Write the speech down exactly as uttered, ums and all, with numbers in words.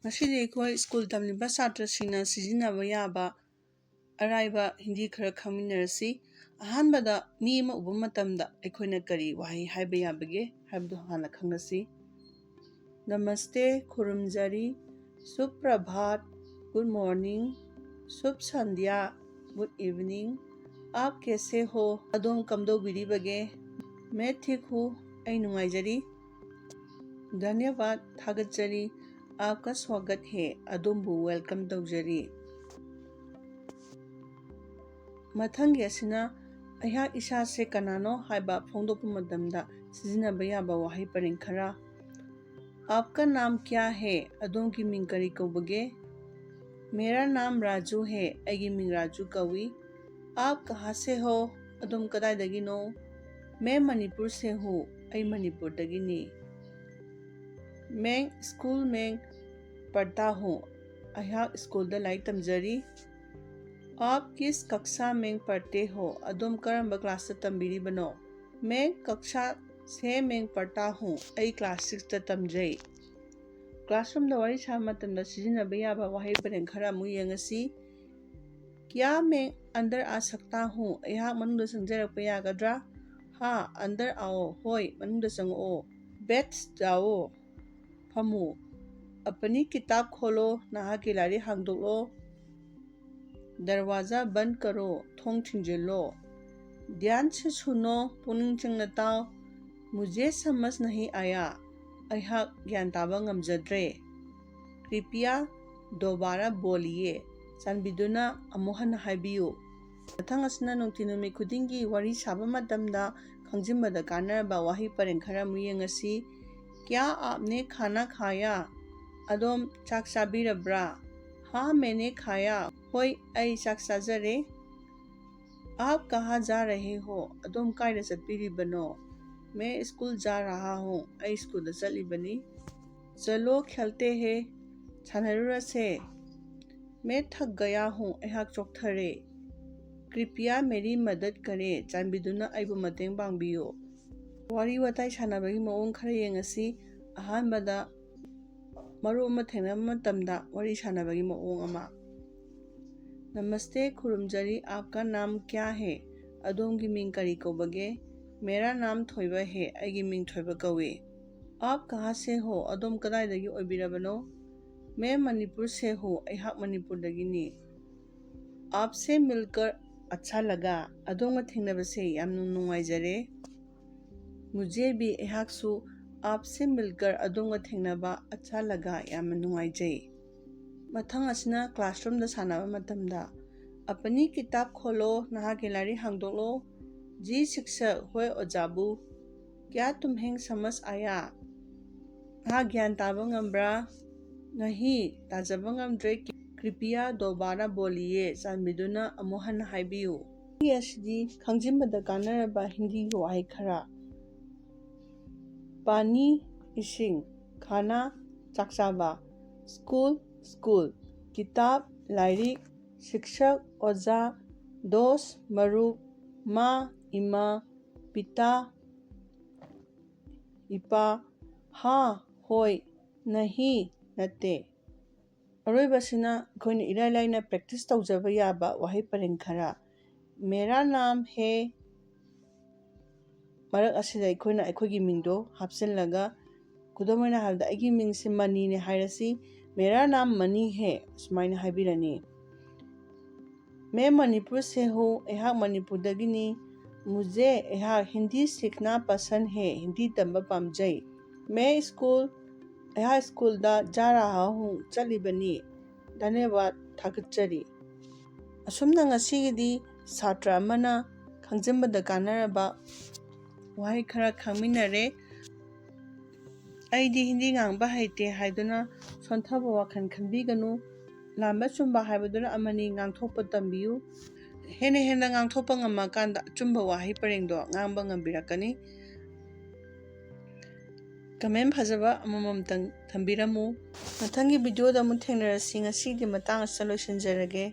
ꯉꯁꯤꯗꯤ ꯑꯩꯈꯣꯏ ꯁ꯭ꯀꯨꯜ ꯇꯝꯂꯤꯕ ꯁꯥꯇ꯭ꯔꯁꯤꯡꯅ ꯁꯤꯖꯤꯟꯅꯕ ꯌꯥꯕ ꯑꯔꯥꯏꯕ ꯍꯤꯟꯗꯤ ꯈꯔ ꯈꯪꯃꯤꯟꯅꯔꯁꯤ꯫ ꯑꯍꯥꯟꯕꯗ ꯃꯤ ꯑꯃ ꯎꯕ ꯃꯇꯝꯗ ꯑꯩꯈꯣꯏꯅ ꯀꯔꯤ ꯋꯥꯍꯩ ꯍꯥꯏꯕ ꯌꯥꯕꯒꯦ ꯍꯥꯏꯕꯗꯨ ꯍꯥꯟꯅ ꯈꯪꯉꯁꯤ꯫ ꯅꯃꯁꯇꯦ, ꯈꯨꯔꯨꯝꯖꯔꯤ꯫ ꯁꯨꯄ꯭ꯔꯚꯥꯠ, good morning꯫ ꯁꯨꯚ ꯁꯟꯙ꯭ꯌꯥ, good evening꯫ ꯑꯥꯞ ꯀꯦꯁꯦ ꯍꯣ? ꯑꯗꯣꯝ ꯀꯝꯗꯧꯕꯤꯔꯤꯕꯒꯦ? ꯃꯦ ꯊꯤꯛ ꯍꯨ, ꯑꯩ ꯅꯨꯡꯉꯥꯏꯖꯔꯤ꯫ ꯙꯟꯌꯕꯥꯗ, ꯊꯥꯒꯠꯆꯔꯤ꯫ ꯑꯥꯞꯀ ꯁ꯭ꯋꯥꯒꯠ ꯍꯦ, ꯑꯗꯣꯝꯕꯨ ꯋꯦꯜꯀꯝ ꯇꯧꯖꯔꯤ꯫ ꯃꯊꯪꯒꯤ ꯑꯁꯤꯅ ꯑꯩꯍꯥꯛ ꯏꯁꯥꯁꯦ ꯀꯅꯥꯅꯣ ꯍꯥꯏꯕ ꯐꯣꯡꯗꯣꯛꯄ ꯃꯇꯝꯗ ꯁꯤꯖꯤꯟꯅꯕ ꯌꯥꯕ ꯋꯥꯍꯩ ꯄꯔꯦꯡ ꯈꯔ꯫ ꯑꯥꯞꯀ ꯅꯥꯝ ꯀ꯭ꯌꯥ ꯍꯦ? ꯑꯗꯣꯝꯒꯤ ꯃꯤꯡ ꯀꯔꯤ ꯀꯧꯕꯒꯦ? ꯃꯦꯔꯥ ꯅꯥꯝ ꯔꯥꯖꯨ ꯍꯦ, ꯑꯩꯒꯤ ꯃꯤꯡ ꯔꯥꯖꯨ ꯀꯧꯏ꯫ ꯑꯥꯞ ꯀꯍꯥ ꯁꯦ ꯍꯣ? ꯑꯗꯣꯝ ꯀꯗꯥꯏꯗꯒꯤꯅꯣ? ꯃꯦ ꯃꯅꯤꯄꯨꯔ ꯁꯦ ꯍꯨ, ꯑꯩ ꯃꯅꯤꯄꯨꯔꯗꯒꯤꯅꯤ꯫ ꯃꯦꯡ ꯁ꯭ꯀꯨꯜ ꯃꯦꯡ ꯄꯔꯇꯥ ꯍꯨ, ꯑꯩꯍꯥꯛ ꯁ꯭ꯀꯨꯜꯗ ꯂꯥꯏꯔꯤꯛ ꯇꯝꯖꯔꯤ꯫ ꯑꯥꯞ ꯀꯤꯁ ꯀꯛꯁꯥ ꯃꯦꯡ ꯄꯔꯇꯦ ꯍꯣ? ꯑꯗꯣꯝ ꯀꯔꯝꯕ ꯀ꯭ꯂꯥꯁꯇ ꯇꯝꯕꯤꯔꯤꯕꯅꯣ? ꯃꯦꯡ ꯀꯛꯁꯥ ꯁꯦ ꯃꯦꯡ ꯄꯔꯇꯥ ꯍꯨ, ꯑꯩ ꯀ꯭ꯂꯥꯁ ꯁꯤꯛꯁꯇ ꯇꯝꯖꯩ꯫ ꯀ꯭ꯂꯥꯁꯔꯨꯝꯗ ꯋꯥꯔꯤ ꯁꯥꯕ ꯃꯇꯝꯗ ꯁꯤꯖꯤꯟꯅꯕ ꯌꯥꯕ ꯋꯥꯍꯩ ꯄꯔꯦꯡ ꯈꯔ ꯑꯃꯨꯛ ꯌꯦꯡꯉꯁꯤ꯫ ꯀ꯭ꯌꯥ ꯃꯦꯡ ꯑꯟꯗꯔ ꯑꯥ ꯁꯛꯇꯥ ꯍꯨ? ꯑꯩꯍꯥꯛ ꯃꯅꯨꯡꯗ ꯆꯪꯖꯔꯛꯄ ꯌꯥꯒꯗ꯭ꯔꯥ? ꯍꯥ, ꯑꯟꯗꯔ ꯑꯥꯑꯣ, ꯍꯣꯏ, ꯃꯅꯨꯡꯗ ꯆꯪꯉꯛꯑꯣ꯫ ꯕꯦꯊ ꯖꯥꯑꯣ, ꯐꯝꯃꯨ꯫ ꯑꯄꯅꯤ ꯀꯤꯇꯥꯕ ꯈꯣꯂꯣ, ꯅꯍꯥꯛꯀꯤ ꯂꯥꯏꯔꯤꯛ ꯍꯥꯡꯗꯣꯛꯂꯣ꯫ ꯗꯔꯋꯥꯖꯥ ꯕꯟꯗ ꯀꯔꯣ, ꯊꯣꯡ ꯊꯤꯡꯖꯤꯜꯂꯣ꯫ ꯙ꯭ꯌꯥꯟ ꯁꯦ ꯁꯨꯅꯣ, ꯄꯨꯛꯅꯤꯡ ꯆꯪꯅ ꯇꯥꯎ꯫ ꯃꯨꯖꯦ ꯁꯃꯖ ꯅꯍꯤ ꯑꯥꯌꯥ, ꯑꯩꯍꯥꯛ ꯒ꯭ꯌꯥꯟ ꯇꯥꯕ ꯉꯝꯖꯗ꯭ꯔꯦ꯫ ꯀ꯭ꯔꯤꯄꯤꯌꯥ ꯗꯣꯕꯥꯔꯥ ꯕꯣꯂꯤꯌꯦ, ꯆꯥꯟꯕꯤꯗꯨꯅ ꯑꯃꯨꯛ ꯍꯟꯅ ꯍꯥꯏꯕꯤꯌꯨ꯫ ꯃꯊꯪ ꯑꯁꯤꯅ ꯅꯨꯡꯇꯤ ꯅꯨꯃꯤꯠ ꯈꯨꯗꯤꯡꯒꯤ ꯋꯥꯔꯤ ꯁꯥꯕ ꯃꯇꯝꯗ ꯈꯪꯖꯤꯟꯕꯗ ꯀꯥꯟꯅꯔꯕ ꯋꯥꯍꯩ ꯄꯔꯦꯡ ꯈꯔ ꯑꯃꯨꯛ ꯌꯦꯡꯉꯁꯤ꯫ ꯀ꯭ꯌꯥ ꯑꯥꯞꯅꯦ ꯈꯥꯅꯥ ꯈꯥꯌꯥ? ꯑꯗꯣꯝ ꯆꯥꯛ ꯆꯥꯕꯤꯔꯕ꯭ꯔꯥ? ꯍꯥ, ꯃꯦꯅꯦ ꯈꯥꯌꯥ꯫ ꯍꯣꯏ, ꯑꯩ ꯆꯥꯛ ꯆꯥꯖꯔꯦ꯫ ꯑꯥꯞ ꯀꯍꯥ ꯖꯥ ꯔꯍꯦ ꯍꯣ? ꯑꯗꯣꯝ ꯀꯥꯏꯗ ꯆꯠꯄꯤꯔꯤꯕꯅꯣ? ꯃꯦ ꯁ꯭ꯀꯨꯜ ꯖꯥ ꯔꯍꯥ ꯍꯨ, ꯑꯩ ꯁ꯭ꯀꯨꯜꯗ ꯆꯠꯂꯤꯕꯅꯤ꯫ ꯆꯂꯣ ꯈꯦꯜꯇꯦ ꯍꯦ, ꯁꯥꯟꯅꯔꯨꯔꯁꯦ꯫ ꯃꯦ ꯊꯛ ꯒꯌꯥ ꯍꯨ, ꯑꯩꯍꯥꯛ ꯆꯣꯛꯊꯔꯦ꯫ ꯀ꯭ꯔꯤꯄꯤꯌꯥ ꯃꯦꯔꯤ ꯃꯗꯠ ꯀꯔꯦ, ꯆꯥꯟꯕꯤꯗꯨꯅ ꯑꯩꯕꯨ ꯃꯇꯦꯡ ꯄꯥꯡꯕꯤꯌꯨ꯫ ꯋꯥꯔꯤ ꯋꯥꯇꯥꯏ ꯁꯥꯟꯅꯕꯒꯤ ꯃꯑꯣꯡ ꯈꯔ ꯌꯦꯡꯉꯁꯤ꯫ ꯑꯍꯥꯟꯕꯗ, ꯃꯔꯨꯞ ꯑꯃ ꯊꯦꯡꯅꯕ ꯃꯇꯝꯗ ꯋꯥꯔꯤ ꯁꯥꯟꯅꯕꯒꯤ ꯃꯑꯣꯡ ꯑꯃ꯫ "ꯅꯃꯁꯇꯦ, ꯈꯨꯔꯨꯝꯖꯔꯤ, ꯑꯥꯞꯀꯥ ꯅꯥꯝ ꯀ꯭ꯌꯥ ꯍꯦ? ꯑꯗꯣꯝꯒꯤ ꯃꯤꯡ ꯀꯔꯤ ꯀꯧꯕꯒꯦ?" "ꯃꯦꯔꯥ ꯅꯥꯝ ꯊꯣꯏꯕ ꯍꯦ, ꯑꯩꯒꯤ ꯃꯤꯡ ꯊꯣꯏꯕ ꯀꯧꯏ꯫" "ꯑꯥꯞ ꯀꯍꯥ ꯁꯦ ꯍꯣ? ꯑꯗꯣꯝ ꯀꯗꯥꯏꯗꯒꯤ ꯑꯣꯏꯕꯤꯔꯕꯅꯣ?" "ꯃꯦ ꯃꯅꯤꯄꯨꯔ ꯁꯦ ꯍꯨ, ꯑꯩꯍꯥꯛ ꯃꯅꯤꯄꯨꯔꯗꯒꯤꯅꯤ꯫" "ꯑꯥꯞ ꯁꯦ ꯃꯤꯜꯀꯔ ꯑꯆꯥ ꯂꯒꯥ, ꯑꯗꯣꯝꯒ ꯊꯦꯡꯅꯕꯁꯦ ꯌꯥꯝꯅ ꯅꯨꯡꯉꯥꯏꯖꯔꯦ꯫" "ꯃꯨꯖꯦ ꯕꯤ, ꯑꯩꯍꯥꯛꯁꯨ ꯑꯥꯞ ꯁꯦ ꯃꯤꯜꯀꯔ, ꯑꯗꯣꯝꯒ ꯊꯦꯡꯅꯕ ꯑꯆꯥ ꯂꯒꯥ, ꯌꯥꯝꯅ ꯅꯨꯡꯉꯥꯏꯖꯩ꯫" ꯃꯊꯪ ꯑꯁꯤꯅ ꯀ꯭ꯂꯥꯁꯔꯨꯝꯗ ꯁꯥꯟꯅꯕ ꯃꯇꯝꯗ꯫ "ꯑꯄꯅꯤ ꯀꯤꯇꯥꯕ ꯈꯣꯂꯣ, ꯅꯍꯥꯛꯀꯤ ꯂꯥꯏꯔꯤꯛ ꯍꯥꯡꯗꯣꯛꯂꯣ꯫" "ꯖꯤ ꯁꯤꯛꯁꯛ, ꯍꯣꯏ ꯑꯣꯖꯥꯕꯨ꯫" "ꯀ꯭ꯌꯥ ꯇꯨꯝꯍꯦꯡ ꯁꯃꯁ ꯑꯥꯌꯥ?" "ꯅꯍꯥꯛ ꯒ꯭ꯌꯥꯟ ꯇꯥꯕ ꯉꯝꯕ꯭ꯔꯥ?" "ꯅꯍꯤ, ꯇꯥꯖꯕ ꯉꯝꯗ꯭ꯔꯦ꯫" "ꯀ꯭ꯔꯤꯄꯤꯌꯥ ꯗꯣꯕꯥꯔꯥ ꯕꯣꯂꯤꯌꯦ, ꯆꯥꯟꯕꯤꯗꯨꯅ ꯑꯃꯨꯛ ꯍꯟꯅ ꯍꯥꯏꯕꯤꯌꯨ꯫" ꯋꯥꯍꯩ ꯑꯁꯤꯗꯤ ꯈꯪꯖꯤꯟꯕꯗ ꯀꯥꯟꯅꯔꯕ ꯍꯤꯟꯗꯤꯒꯤ ꯋꯥꯍꯩ ꯈꯔ꯫ ꯄꯥꯅꯤ, ꯏꯁꯤꯡ꯫ ꯈꯥꯅꯥ, ꯆꯥꯛ ꯆꯥꯕ꯫ School, school. ꯀꯤꯇꯥꯕ, ꯂꯥꯏꯔꯤꯛ꯫ ꯁꯤꯛꯁꯛ, ꯑꯣꯖꯥ꯫ ꯗꯣꯁ, ꯃꯔꯨꯞ꯫ ꯃꯥ, ꯏꯃꯥ꯫ ꯄꯤꯇꯥ, ꯏꯄꯥ꯫ ꯍꯥ, ꯍꯣꯏ꯫ ꯅꯍꯤ, ꯅꯠꯇꯦ꯫ ꯑꯔꯣꯏꯕꯁꯤꯅ ꯑꯩꯈꯣꯏꯅ ꯏꯔꯥꯏ ꯂꯥꯏꯅ ꯄ꯭ꯔꯦꯛꯇꯤꯁ ꯇꯧꯖꯕ ꯌꯥꯕ ꯋꯥꯍꯩ ꯄꯔꯦꯡ ꯈꯔ꯫ "ꯃꯦꯔꯥ ꯅꯥꯝ ꯍꯦ", ꯃꯔꯛ ꯑꯁꯤꯗ ꯑꯩꯈꯣꯏꯅ ꯑꯩꯈꯣꯏꯒꯤ ꯃꯤꯡꯗꯣ ꯍꯥꯞꯆꯤꯜꯂꯒ, ꯈꯨꯗꯝ ꯑꯣꯏꯅ ꯍꯥꯏꯔꯕꯗ, "ꯑꯩꯒꯤ ꯃꯤꯡꯁꯦ ꯃꯅꯤꯅꯦ" ꯍꯥꯏꯔꯁꯤ, "ꯃꯦꯔꯥ ꯅꯥꯝ ꯃꯅꯤ ꯍꯦ", ꯁꯨꯃꯥꯏꯅ ꯍꯥꯏꯕꯤꯔꯅꯤ꯫ "ꯃꯦ ꯃꯅꯤꯄꯨꯔ ꯁꯦ ꯍꯨ", ꯑꯩꯍꯥꯛ ꯃꯅꯤꯄꯨꯔꯗꯒꯤꯅꯤ꯫ "ꯃꯨꯖꯦ", ꯑꯩꯍꯥꯛ "ꯍꯤꯟꯗꯤ ꯁꯤꯈꯅꯥ ꯄꯁꯟ ꯍꯦ", ꯍꯤꯟꯗꯤ ꯇꯝꯕ ꯄꯥꯝꯖꯩ꯫ "ꯃꯦ ꯁ꯭ꯀꯨꯜ", ꯑꯩꯍꯥꯛ ꯁ꯭ꯀꯨꯜꯗ "ꯖꯥ ꯔꯥꯍꯥ ꯍꯨ", ꯆꯠꯂꯤꯕꯅꯤ꯫ "ꯙꯟꯌꯕꯥꯗ", ꯊꯥꯒꯠꯆꯔꯤ꯫ ꯑꯁꯨꯝꯅ ꯉꯁꯤꯒꯤꯗꯤ ꯁꯥꯇ꯭ꯔ ꯑꯃꯅ ꯈꯪꯖꯤꯟꯕꯗ ꯀꯥꯟꯅꯔꯕ ꯋꯥꯍꯩ ꯈꯔ ꯈꯪꯃꯤꯟꯅꯔꯦ꯫ "ꯑꯩꯗꯤ ꯍꯤꯟꯗꯤ ꯉꯥꯡꯕ ꯍꯩꯇꯦ" ꯍꯥꯏꯗꯨꯅ ꯁꯣꯟꯊꯕ ꯋꯥꯈꯜ ꯈꯟꯕꯤꯒꯅꯨ꯫ ꯂꯥꯟꯕ ꯆꯨꯝꯕ ꯍꯥꯏꯕꯗꯨꯅ ꯑꯃꯅꯤ, ꯉꯥꯡꯊꯣꯛꯄ ꯇꯝꯕꯤꯌꯨ꯫ ꯍꯦꯟꯅ ꯍꯦꯟꯅ ꯉꯥꯡꯊꯣꯛꯄ ꯉꯝꯃꯀꯥꯟꯗ ꯑꯆꯨꯝꯕ ꯋꯥꯍꯩ ꯄꯔꯦꯡꯗꯣ ꯉꯥꯡꯕ ꯉꯝꯕꯤꯔꯛꯀꯅꯤ꯫ ꯀꯃꯦꯟ ꯐꯖꯕ ꯑꯃꯃꯝꯇꯪ ꯊꯝꯕꯤꯔꯝꯃꯨ꯫ ꯃꯊꯪꯒꯤ ꯚꯤꯗꯤꯑꯣꯗ ꯑꯃꯨꯛ ꯊꯦꯡꯅꯔꯁꯤ꯫ ꯉꯁꯤꯒꯤꯗꯤ ꯃꯇꯥꯡ ꯑꯁꯤꯗ ꯂꯣꯏꯁꯤꯟꯖꯔꯒꯦ꯫